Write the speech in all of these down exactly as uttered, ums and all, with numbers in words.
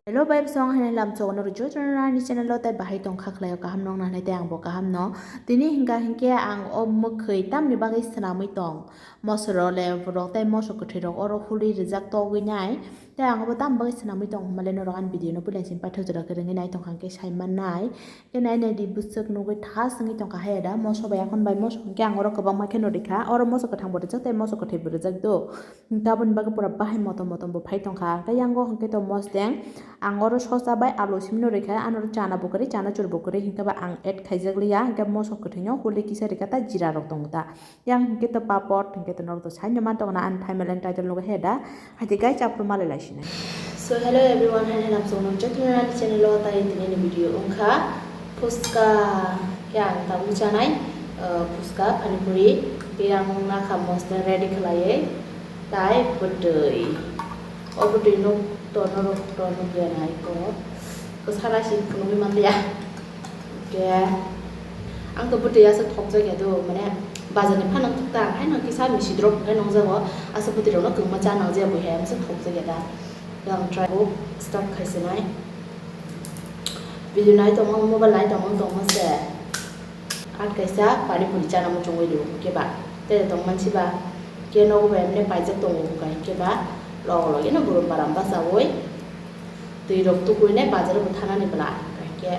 Hello, vibes song, hai lam chok no rujui channel ni channel o tai bahai tong kha khlai o kaham nong na nai tai ang bo kaham no. Tini hinka hinke ang o mwkhwi tamni bagwi swnamwi tong. Mosoro le rok tai moso kwthwi rok oro huli rijak togwi nai. Tai ang bo tam bagwi swnamwi tong hwnba le norok ani video no puila sin paithak jora kwrwngwi nai tong kha hinke sai man nai. Khe nai nai di bwswk nugwi tha swngwi tongkha hai da moso bai akhon bai moso hwnkhe ang oro kwbangma kheno rikha oro moso kwthang bo rijak tei moso kwthwi bo rijak do. Taboni bagwi pura bahai motom motom bo phai tongkha hwnkhe yango hwnkhe to mosdeng ang oro sosa bai alu simino rikha ano chana bo kwrwi chana chwrwi bo kwrwi hwnkhe ba ang add khaijak liya hwnkhe moso kwthwino huli kisa rikha ta jira rok tongo ta. Yang hwnkhe to papor, hwnkhe to norok to saino man tongna ani thumbnail and title nugo he da. Haiti guys, aphuru malai lai sinai. So, hello everyone, hai hai lamsong nong joto nani channel o tai tini ni video wngkha phuska khe ang tabuk chanai, uh, phuska pani puri khe ang nakha mosla ready khlaiwi tai bwtwi. O bwtwi no to norok to nukya nai ko. Ko sana si phunugwi manliya. Khe ang to bwtwi asa thokjak ya do, mane bazar ni phano thok ta, haino kisa misi drop khe nongjago, asa bwtwi rokno kwbangma cha nang jaya bo hai, ang sa thokjak ya da. Khe ang try bo start khai sinai. Video nai tongma, mobile nai tongma, tongma se. At kaisa pani puri chana muchungwi rw khe ba. Tei tong mansi ba. Khe nogo bai mane paijak tongo hwnkha hinkhe ba. Logo logi no burum baram bachawi. Twi rok tukui nai bazar bo thanani bwla. Hinkhe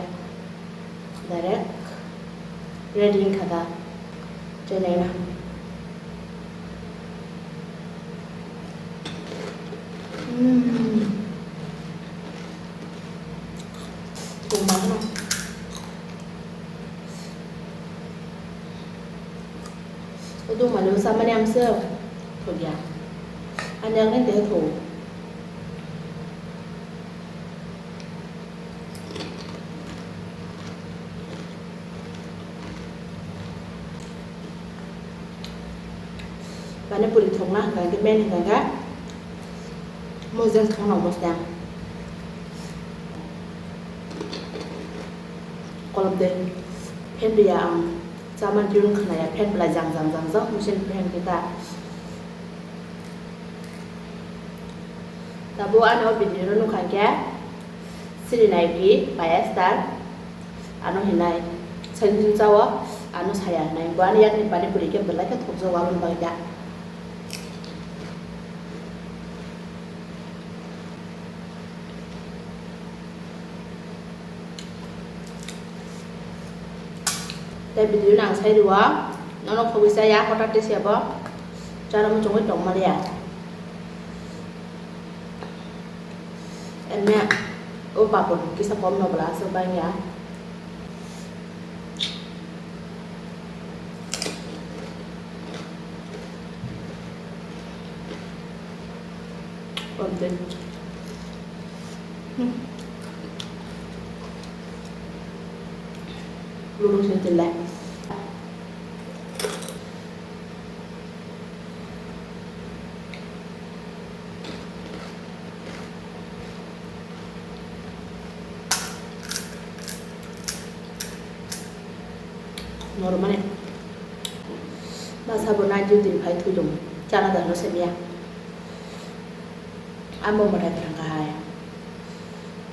direct ready wngkha da. Chenai na. Mm. Tongma no. Udung malu samani amse. Thogya. Ani ang nang teh tho. Pani puri thokna hwnkha khe main hwnkha khe mojang thokna mosla. Kolom de fan riya ang chaman tune khwnaya fan belai jang jang jang jang machine fan kita. Tabuk ano video no nukha khe siri nai ki bias star ano hinai sani chao ano saya hinai bo ani yakni pani puri khe belai khe thokjak aboni bagwi da. Tei video nang sai rwo, nono khogwi cha ya, hotak tei se bo chana muchungwi tongma liya. Ene o papor kisa kom no bwla aswk bang ya. Konten. Hmm. Lulus itu lah. Normal. Masa bo night duty ni phai thwi tongo. Chana dano se miya. Amo mwtai phrang kahai.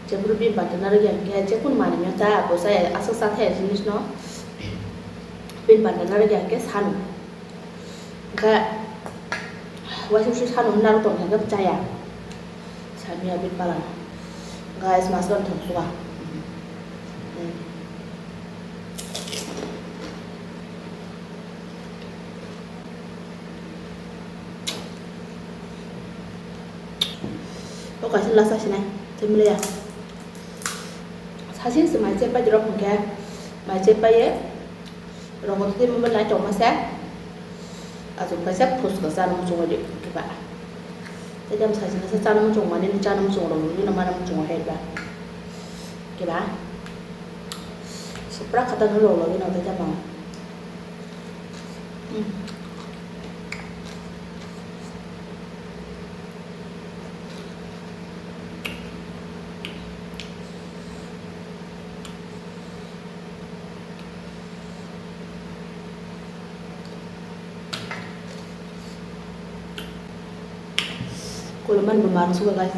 Jephuru bini bata narwk ya hwnkhe, jekunu manwino cha, abo cha, aswk cha thaya jinis no. Bini bata narwk ya hwnkhe sanu. Hwnkhe, waisa waisa sanu hwnwi narwk tong khe chaya. Samiya bini pala. Guys, mas wan thok suka. O kaisa lasa sinai, tei mili ya. Sasing se mai chepai dirok hwnkhe, mai chepai ye, rogo tei mobile nai tongma se, achuk kaisa phuska chana muchungwi di hwnkhe ba. Tei tamo sasing se chana muchung mani, chana muchung rok nini mana muchung hai ba. Hwnkhe ba, supra khatang rok logwi no tei tamo. Koloman bo mang suka guys.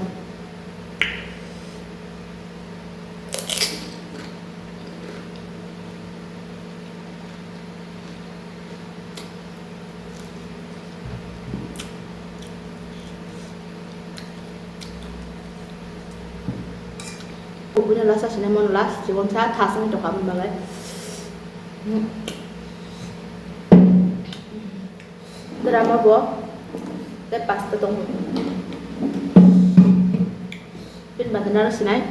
Buino last sinai mon last, chikon sa thasung to kabun bagai. Drama bo, tei pasta tongo. Pin bata naro sinai,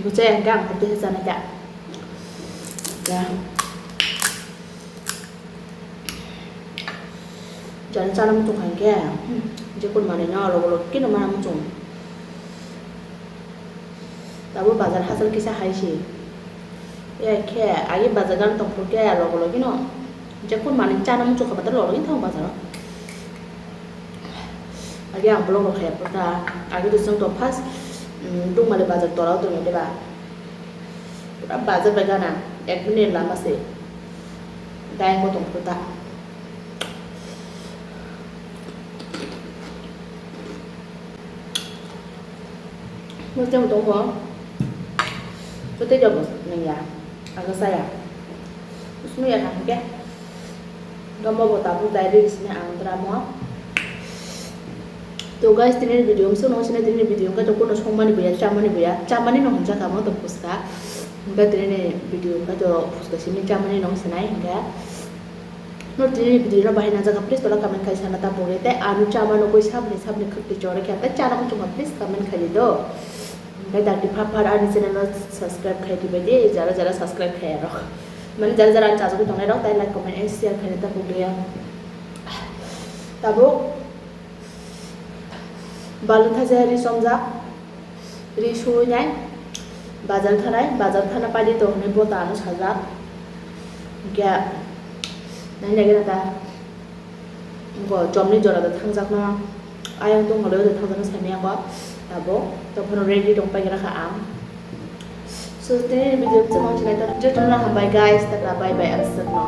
buchai ang khe ang photo se chanai kha. Ya. Jani chana muchung hai khe, je kun mani no log log kino mana muchung. Tabo bazar hasal kisa hai si. Ya khe, agi bazar gan tong phur khe log log kino. Je kun mani chana muchung kha bazar log log thang bazar. Agi ang vlog rok khaya purta. Agi to chwng to first, mm, Dungmali bazar tola o tongwi diba. Pura bazar bai gana, ek minute lama se. Dai mo tong purta. Mo tong tong mo. Mo tei job nang ya. Aga saya. Usmu ya kan ke. Gamo bo tabuk dai ri sini ang dramo. To guys, tini video msu no sini tini video ka to kuno songmani buya, chamani buya, chamani no hwnja kamo to puska. Hingke tini video ka to puska sini chamani no sinai hingke. No tini video no bahai na jaga please tola comment khai sana ta pore te anu chamano koi sabni sabni khakti chore khe te chana ko chuma please comment khai do. Hingke dati phar phar ani channel no subscribe khai di bai di jara jara subscribe khai rok. Mane jara jara ani chajagwi tongnai rok tai like comment and share khai ta pore. Tabuk balwng thaisa ri somjak, ri suwi nai, bazar thanai, bazar thana paidi to hwnwi bota ano sajak. Hingke nai nai gana ta, bo chomni jora da thangjak no, ayang tong holo da thangjak no saimaya bo, tabo to phano ready tong pai gra kha ang. So tini video chwng sinai ta, jotono hambai guys, tata bye bye, ang swk no.